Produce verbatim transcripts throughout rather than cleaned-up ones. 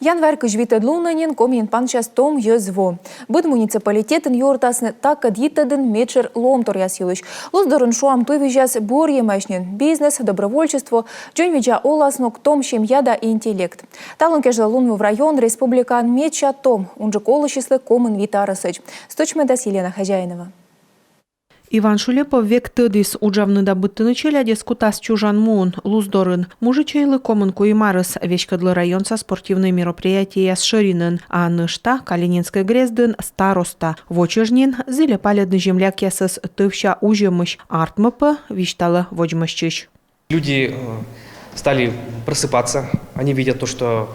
Январь кызь витӧд лунӧ нин Комиын пансяс том йӧз во. Быд муниципалитетын юӧртасны такӧд йитӧдын медшӧр лоӧмторъяс йылысь. Луздорын, шуам, туйвизьяс бӧрйӧмаӧсь нин: бизнес, добровольчество, дзоньвидза оласног, том семья да интеллект. Талун кежлӧ лунвыв район республикаын медся том, унджык олысьыслы комын вит арӧсӧдз. Стӧчмӧдас Елена Хозяинова. Иван Шулепов век тӧдіс: уджавны да быдтыны челядьӧс кутас чужан муын, Луздорын. Мужичӧйлы комын куим арӧс. Веськӧдлӧ районса спортивнӧй мероприятиеяс шӧринӧн, а нӧшта Калининскӧй грездын староста. Во чӧж нин зільӧ палӧдны землякъясӧс тӧвся узьӧмысь. Артмӧ пӧ, висьталӧ водзмӧстчысь. Люди э, стали просыпаться, они видят то, что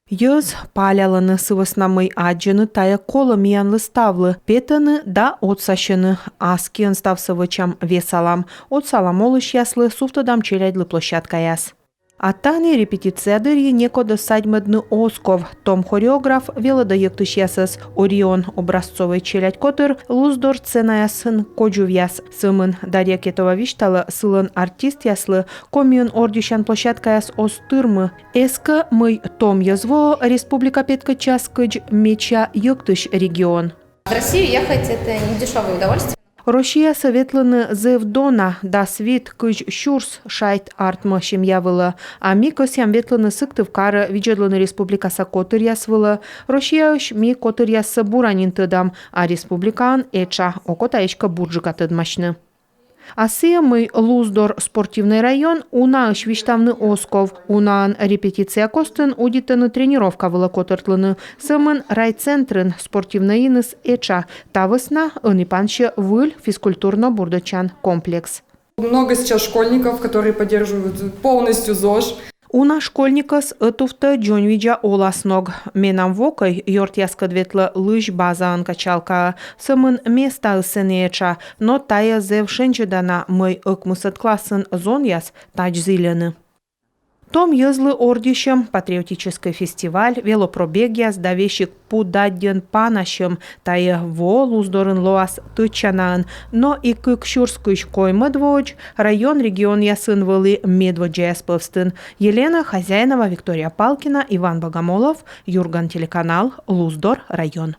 Йӧз палялӧны, сы вӧсна мый аддзӧны: тайӧ колӧ миянлы ставлы, петӧны да отсасьӧны. Аскиӧн ставсӧ вӧчам, весалам, отсалам олысьяслы, сувтӧдам челядьлы площадкаяс. А тані репетиция дырйи некодӧс садьмӧдны оз ков. Том хореограф велӧдӧ йӧктысьясӧс. «Орион» образцовӧй челядь котыр Луздор сценаясын кодзувъяс. Сӧмын Дарья Кетова висьталӧ, сылӧн артистъяслы Комиын ордйысян площадкаяс оз тырмы. Эскӧ, мый том йӧз воӧ республика петкӧдчас кыдз медся йӧктысь регион. В Россию ехать — это не дешевое удовольствие. Россиясӧ ветлыны зэв дона, дас вит — кызь сюрс шайт артмӧ семья вылӧ. А ми кӧсъям ветлыны Сыктывкарӧ, видзӧдлыны республикаса котыръяс вылӧ. Россияысь ми котыръяссӧ бура нин тӧдам, а республикаын этша, окота эськӧ бурджыка тӧдмасьны. А сійӧ, мый Луздор спортивнӧй район, унаысь висьтавны оз ков. Унаӧн репетиция костын удитӧны тренировка вылӧ котыртлыны. Сӧмын райцентрын спортивнӧй иныс этша. Та вӧсна ӧні пансьӧ выль физкультурно-бурдӧдчан комплекс. Много сейчас школьников, которые поддерживают полностью ЗОЖ. Уна школьникъяс ӧтувтӧ дзоньвидза оласног. Менам вокӧй ёртъяскӧд ветлӧ лызь базаын качалкаӧ. Сӧмын местаыс сэні этша, но тайӧ зэв шензьӧдана, мый ӧкмысӧд классын зонъяс тадз зільӧны. Том йӧзлы ордйысьӧм, патриотическӧй фестиваль, велопробегъяс да весиг пу даддьӧн панасьӧм. Тайӧ во Луздорын лоас тӧдчанаӧн. Но и кык сюрс кызь коймӧд воӧдз район регионъясын вӧлі медводдзаяс пӧвстын. Елена Хозяинова, Виктория Палкина, Иван Богомолов, «Юрган» телеканал, Луздор район.